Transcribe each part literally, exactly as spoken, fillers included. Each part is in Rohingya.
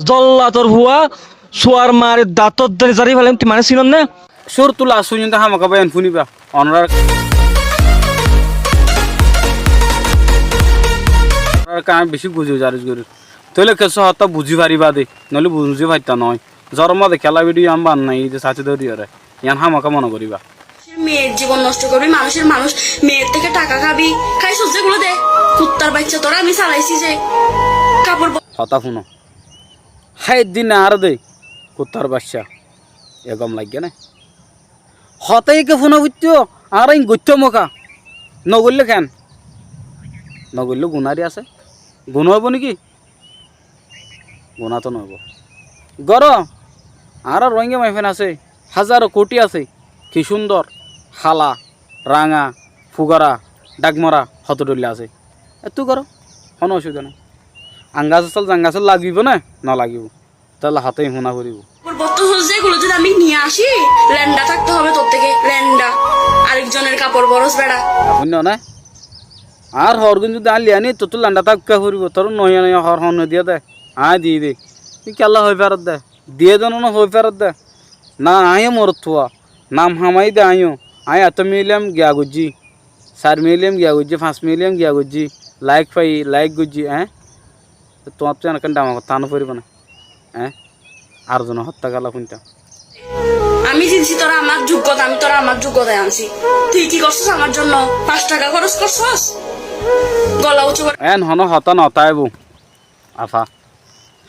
Zollator fua, suar mari dator dori zari felaiyum, tui mane sinor né? Cúruttu last foijjonto hámaka bái en fúniba. Onorar, onorar ká añí bicí guzi guzaris gorir. Tóile kessú hotá buzí faribá de, noóile buzí faittá noó. Zoror mazé kiyólla bidiyó añí banai de sáti dóriyóre. Yián hámaka mone goríba. Meyer jibon nosto gorbi, manúcor manúc, meyer téke taka hábi, háisos zegulo de, kuttar bacca, toré ami salaisi ze, kapor bo- Hotá fúno. Hái din añáre de, kuttar bacca. E gom laiggé né? Hotá eke fúna foittó, añára in goittó moka. Nogoillé ken? Nogoillé guná ri asé? Guná óibo né ki? Guná to noóibo. Goró, añára Rohingya maiyafuain asé, házaro kouthi asé, ki cúndor, hala, ranga, fugara, dhakmara, hoto dhoilla asé. Ettú goró, honó ocubida nái. Angasór sál zangasór lagibo né? Nolagibo. Tóile hotá fúna foribó. Kapor bottór zegulo zodi ami niye así, lenda tákte hobe tor téke, lenda. Arekzoner kapor boros beça. Fúinno né? Añár hoórgin zodi añí loi aní, tottú lenda tákka foribó, toré noiya noiya hoór hone diyé de, añí diyí de. Tui kiyólla hoói ferot de? Diyé de noó, hoói ferot de. Na, añí yó morotfua. Nam hamaiyí de añí yó. Añí etó miliyom giya goijjí. Sair miliyom giya goijjí, fañs miliyom giya goijjí. Laik fai, laik goijjí, eé? Tuáñttú ekkán dhamaka hottá no foribó né? Eé? Ar zone hottá kiyólla fúinta. Ami zinsi toré amár zuggota, ami toré amár zuggotaye ansi. Tui ki gorsós amár zonno? Fañs taka hóros gorsós? Gola ucú goré. Eén honó hotá notáibo, afa.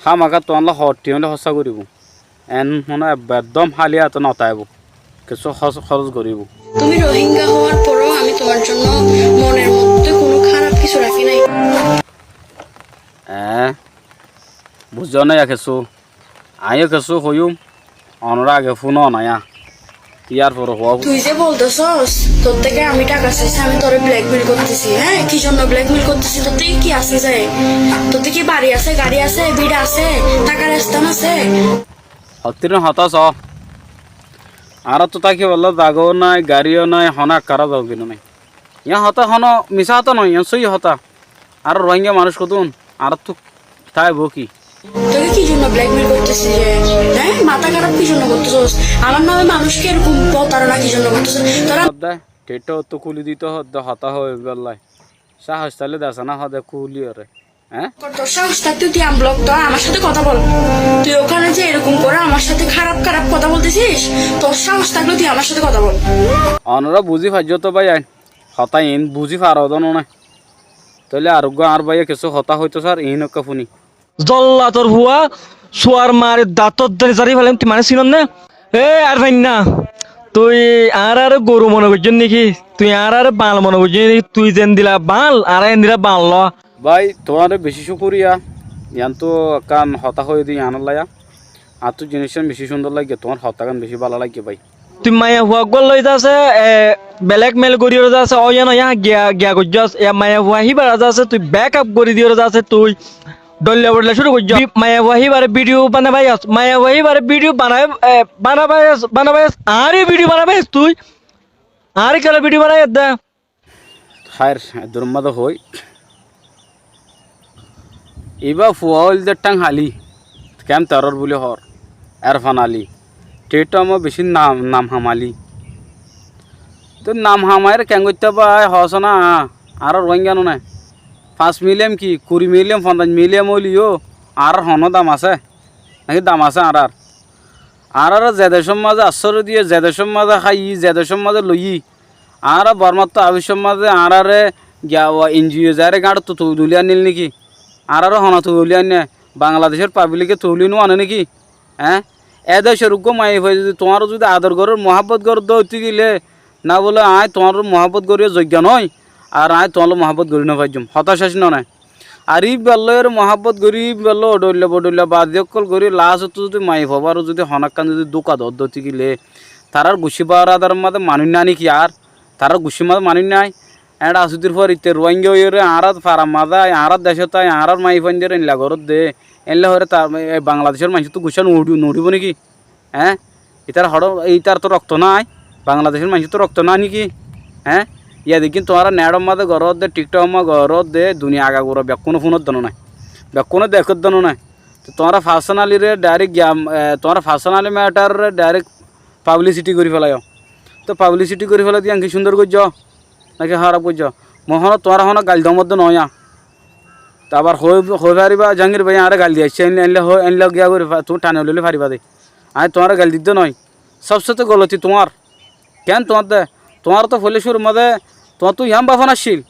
Hámaka tuáñlla hottí óile hossá goríbo. Eén honó ebba eddóm háli áte notáibo. Kessú hos-, hóros goríbo. তুমি রোহিঙ্গা হওয়ার পরেও আমি তোমার জন্য মনের মধ্যে কোনো খারাপ কিছু রাখি নাই। Eé, buzzó né ya kessú? Añí yó kessú hoiyúm, onorá age fúno na ya. Yárfore hoó. তুই যে বলতেছস, তোর থেকে আমি টাকা চাইছি, আমি তোরে ব্ল্যাকমেইল করতেছি, হ্যাঁ? কি জন্য ব্ল্যাকমেইল করতেছি? তোর থেকে কি আছে যে? তোর থেকে কি বাড়ি আছে, গাড়ি আছে, ভিটা আছে, থাকার স্থান আছে? Hottíre hotá soó. Añáráttu tákibálla zaga ó nái, garí ó nái, honó ekkán zaga ó nái. Yián hotá honó misá hotá noó, yián sóiyi hotá. Añára Rohingya manúic hodún, añáráttu táibo ki? তোকে কি জন্য ব্ল্যাকমেইল করতেছি যে? হ্যাঁ? মাথা খারাপ কি জন্য করতেছস? আমার নামে মানুষকে এরকম প্রতারণা কি জন্য করতেছস? তোরা Hoódde, thíkthá ottú kúli dito hoódde, hotá hoóibolla. Sáhos táile desa na hoódde kúliyóre. Eé? তোর সাহস থাকতে তুই আনব্লক, তো আমার সাথে কথা বল। তুই ওখানে যে এরকম করে আমার সাথে খারাপ খারাপ কথা বলতেছিস, তোর সাহস থাকলে তুই আমার সাথে কথা বল। Onorá buzí faijjó to báiyain, hotá iín buzí faró de noó né? Tóile ar uggúa añár báiye kessú hotá hoitó sár, iín ekká fúni. Zollator fua, suar mari dator dori zari felaiyum, tui mane sinor né? E ar fainna, tui añáráre goru mone goijjós néki? Tui añáráre bañl mone goijjós néki? Tui zendila bañl, añára endila bañl. Bái, tuáñre bicí cúkuriya. Yiántu ekkán hotá hoiyé de yiánolla. Añáttu jiníccán bicí cúndor laiggé, tuáñr hotágan bicí bála laiggé bái. Tui maiyafua uggúa loi zasé, e, blekmeil goríyoré zasé, óiya noóiya giya, giya goijjós. E maiyafua híbaré zasé, tui bekap gorí diyoré zasé, tui dhoilla bodhoilla cúru goijjós. Bi-, maiyafua híbaré bídiyo banabáiyos, maiyafua híbaré bídiyo banai-, e, banabáiyos, banabáiyos, añáre bídiyo banabáiyos tui. Añáre kiyólla bídiyo banaiyos de. Háir, eddurór mazé hoói. Ibá fua óilde Tháñk Ali, Kemp Teror buli hoór, Erfan Ali, Thíkthá mazé bicí nam, nam ham Ali. Te nam ham aiyóre keéngoittá bái hoósona, añárar Ruáinggano né? Fañs miliyom ki, kuri miliyom, fonzaic miliyom óileyó añárar honó dam asé? Náki dam asé añárar? Añáráre ze decór mazé assóroy diyé, ze decór mazé háiyi, ze decór mazé loiyí, añára Bormáttu abiccór mazé añáráre giya uwa enjiyo zaiyóre gáñçottu tu-, tulí anníl néki? Añáráre honó tulí anné? Bangladecór pablíke tulí nuané néki? Eé? E decór uggúa maiyafuaye zudi tuáñre zudi ador gorór, muhábbot gorór dé óitigilé, ná bóle aññí tuáñre muhábbot goríyore zoigga noói, ar aññí tuáñre muhábbot gorí nofaijjum. Hotá céc noné? Ar íbar lói ere muhábbot gorí, íbar lói odhoilla bodhoilla bazi ókkol gorí, laásottú zudi maiyafuabáre zudi honókkan zudi dúka doódde óitigilé, tarár guccí baradaror mazé manúic nái néki ar? Tarár guccír mazé manúic nái? Éçe asúdir fore itte Ruáingga óiyore añárár farar mazé ai, añárár decót ai, añárár maiyafuaindóre eilla goródde, eilla hoiyóre ta-, e Bangladecór maincóttu guccá nuuçi-, nuuçibóu néki? Eé? Itar hoçé, itar to rokto nái, Bangladecór maincór to rokto nái néki? Eé? Yá deggín tuáñra neçor mazé goródde, thíkthakor mazé goródde, duniya agagura bekkúne fúnodde noné, bekkúne dekódde noné. Te tuáñra personally re direct giya, e, tuáñra personally matter re direct publicity gorí félaiyo. Te publicity gorí félai de yián ki cúndor goijjó naki háraf goijjó? Mui honó tuáñra honó gail dómot de noó. Te abar hoi, hoi faribá, Jahangir bái añáre gail di aiccé, eilla, eilla hoi, eilla giya gorí fa-, tuñí thani loi faribá de. Añí tuáñre gail didde noó. Sobse to goloti tuáñr. Keén tuáñr de? Tuáñr to foila cúrur mazé tuáñr to yián báfan accíl.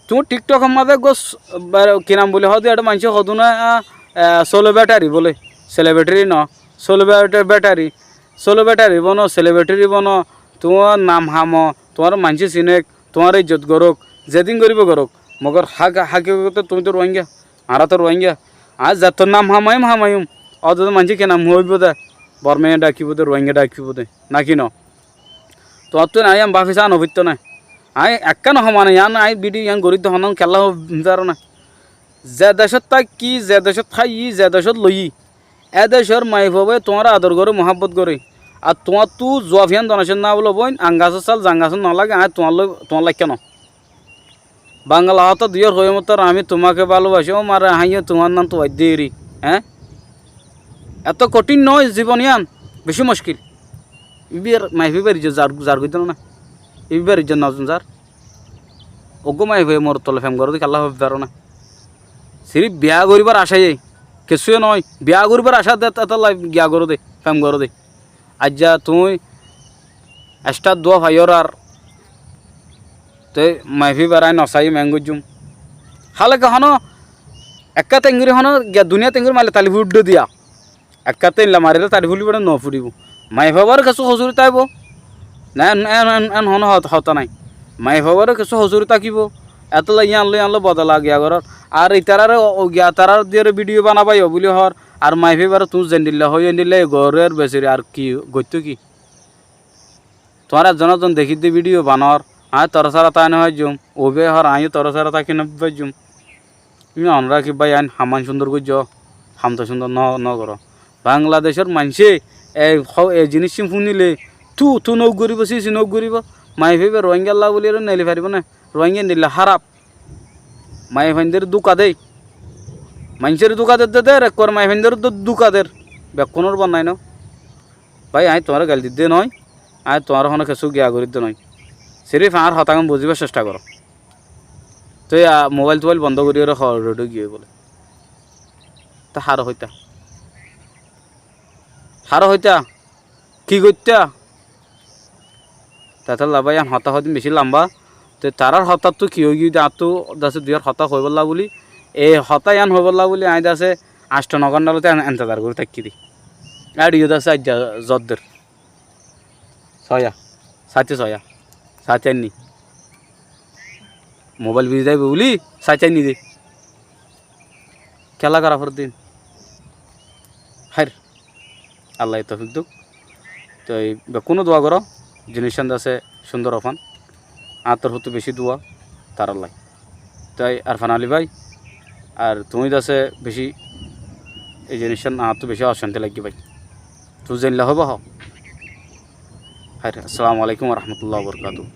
Tuñí TikTok or mazé gos, bar-, ki nam buli hoó de, eçé maincé hodún, a, a, celebrity bóle. Celebrity no, celebrity, celebrity bono, celebrity bono, tuáñr nam hamo, tuáñre maincé sinek, tuáñre ijjot gorók, zedún goríbo gorók. Mogor hak-, hakikote tuñí to Ruáingga. Añára to Ruáingga. Añí zetó nam hamaiyum, hamaiyum. Ódede maincé ki nam hoibo de? Bormaiya dhakibo de, Ruáingga dhakibo de. Naki no? Tuáñttú añí yián báfi sá no foittó né. Añí ekká no homane yián, añí video yián gorí de honó kiyólla hoó faro né. Ze decót táki, ze decót háiyi, ze decót loiyi, é decór maiyafuaye tuáñre ador goré, muhábbot goré. Ar tuáñttú zuaf yián donation no bólo boin, añgasór sál zangasót no lage, añí tuáñlla, tuáñlla ekká no. Bangla hotá diyór hoiyé mottor, "আমি তোমাকে ভালোবাসি, ও মারে হাইয়ে তোমার নাম তো ওয়াইদ্দেরি", hé? Eto kothín noó zibon yián, beci muckil. Ibár maiyafuar ijjot zar, zar goittó né? Ibár ijjot no zar. Uggúa maiyafuaye morot loi fem goré de kiyólla hoó faro né? Sirif biya goríbar acáye, kessúye noó. Biya goríbar acá de, etólla giya goré de, fem goré de. Aijja tuñí esthar dua faiyór ar te maiyafuar ar añí no saiyum, eén goijjum. Háleke honó ekká tengori honó giya duniyat tengori marile tali fuçi diya. Ekká teilla marile tali fuçi fore no fuçibo. Maiyafuar kessú hosúri táibo. Na, en, en, en, en honó hot-, hotá nái. Maiyafuar kessú hosúri tákibo. Etólla yián loi, yián loi bodola giya gorór. Ar itarare o, o giya tarare diyóre video banabaiyo buli hoór. Ar maiyafuar tuñí zendilla hoiyó endilla gorér beseri ar ki goittó ki? Tuáñra ezzon ezzon dekí de video banor, añí toré sára tái no faijjum, óibe hoór añíyo toré sára táki no faijjum. Íba mone rakí bái, ain ham ain cúndor goijjó, ham to cúndor no, no goró. Bangladecór maincé e ho-, e jiníc cín fúnile tú, tú no goríbo, sí, sí no goríbo. Maiyafua íba Ruáingalla bóli ere neli faribó né? Ruáinga endilla háraf. Maiyafuaindóre dúka de. Maincóre dúka de, de, de, ekkuar maiyafuaindóre dú-, dúka der. Bekkúnor bonnai no. Bái, añí tuáñre gail didde noó, añí tuáñre honó kessú giya gorídde noó. Sirif añár hotágan buzíbar cectha goró. Te, a, mobail-tobail bondó gorí ore hoó, roido giyói bóle. Te haré hoitá? Haré hoitá? Ki goittá? Te tólla bái, yián hotá hoódde beci lamba. Te tarár hotáttú ki óigiyoi de, añáttu dase diyór hotá hoibólla bóli, e hotá yián hoibólla bóli añí dase añctho no gónta lóti en-, entezar gorí táikki de. Ar iyó dase aijja zodder. Soya. Sáite soya. Sáite ainni. Mobail bizi zaibo bóli sáite ainni de. Kiyólla gorá foré de? Háir. Allaye toufik douk. Toi bekkúne dua goró, jiníccán dase cúndor ófan. Añár torfóttu bicí dua tarállai. Toi Arfan Ali bái, ar tuñí dase bicí ei jiníccán añáttu bicí ocanti laiggé bái. Tuñí zeilla hoibá hoó. Háir, assalamu alaikum wa rahmatullahi wa barakatuhu.